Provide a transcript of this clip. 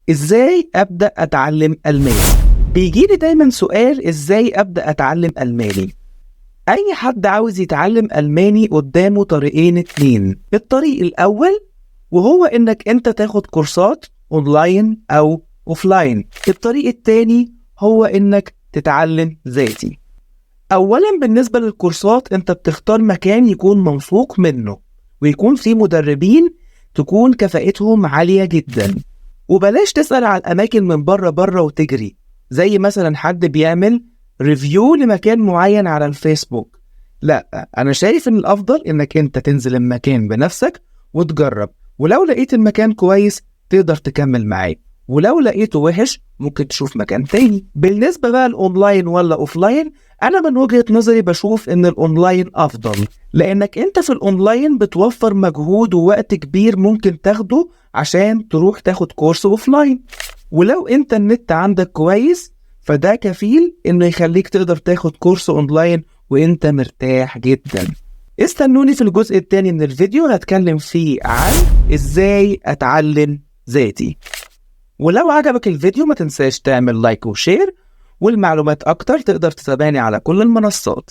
ازاي ابدا اتعلم الماني؟ بيجيلي دايما سؤال ازاي ابدا اتعلم الماني. اي حد عاوز يتعلم الماني قدامه طريقين اتنين. الطريق الاول وهو انك انت تاخد كورسات اونلاين او offline. الطريق التاني هو انك تتعلم ذاتي. اولا بالنسبة للكورسات، انت بتختار مكان يكون موثوق منه ويكون فيه مدربين تكون كفاءتهم عالية جدا، وبلاش تسأل على الأماكن من بره بره وتجري، زي مثلا حد بيعمل review لمكان معين على الفيسبوك. لا، أنا شايف إن الأفضل إنك أنت تنزل المكان بنفسك وتجرب، ولو لقيت المكان كويس تقدر تكمل معاه، ولو لقيته وحش ممكن تشوف مكان تاني. بالنسبة بقى الأونلاين ولا offline، أنا من وجهة نظري بشوف إن الأونلاين أفضل، لأنك أنت في الأونلاين بتوفر مجهود ووقت كبير ممكن تاخده عشان تروح تاخد كورس offline، ولو أنت النت عندك كويس فده كفيل إنه يخليك تقدر تاخد كورس أونلاين وأنت مرتاح جدا. استنوني في الجزء الثاني من الفيديو هتكلم فيه عن إزاي أتعلم ذاتي. ولو عجبك الفيديو ما تنساش تعمل like و share، والمعلومات أكتر تقدر تتابعني على كل المنصات.